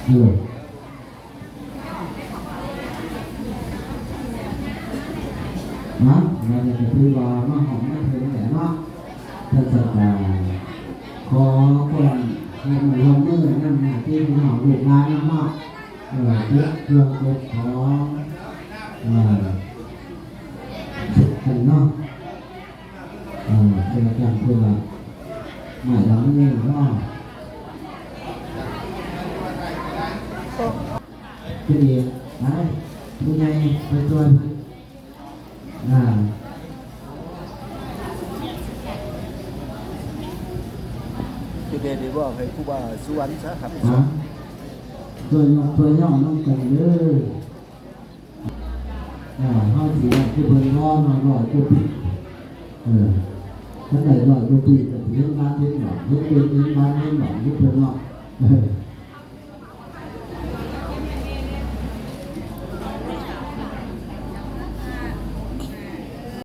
ເອີ ເນາະ ບັດນີ້ກໍຖືວ່າມາຮອດມາເຖິງແລ້ວເນາະ ທ່ານເຈົ້າກໍຂໍຄວາມຮ່ວມມືນຳຍາດຕິພີ່ນ້ອງລູກຫຼານນຳເນາະ ເອີ ເກັບເຄື່ອງເກັບຂອງ ເອີ ເຊັ່ນກັນເນາະ. ເອີ ເປັນອາຈານເພິ່ນວ່າ ໝາຍວ່າມັນແມ່ນບໍ່? ເປັນອີກ ໄປ ຜູ້ໃຫຍ່ໄປຊ່ວຍເພິ່ນ ອ່າ ຄືແມ່ໄດ້ບອກໃຫ້ຄູບາສຸວັນຊະຮັບຜິດຊອບ ຊ່ວຍຍົກຊ່ວຍຍ້ອງນຳກັນເດີ້. ອ່າ ເຮົາຊິໄດ້ຄືເພິ່ນບໍ່ເນາະ ຮ້ອຍກວ່າປີ ເອີ ຄັນໄດ້ຮ້ອຍກວ່າປີກໍຊິເຫັນຫຼານເຫັນຫຼານ ເຫັນເປັນເຫັນຫຼານເຫັນຫຼານຄືເພິ່ນເນາະ ເອີ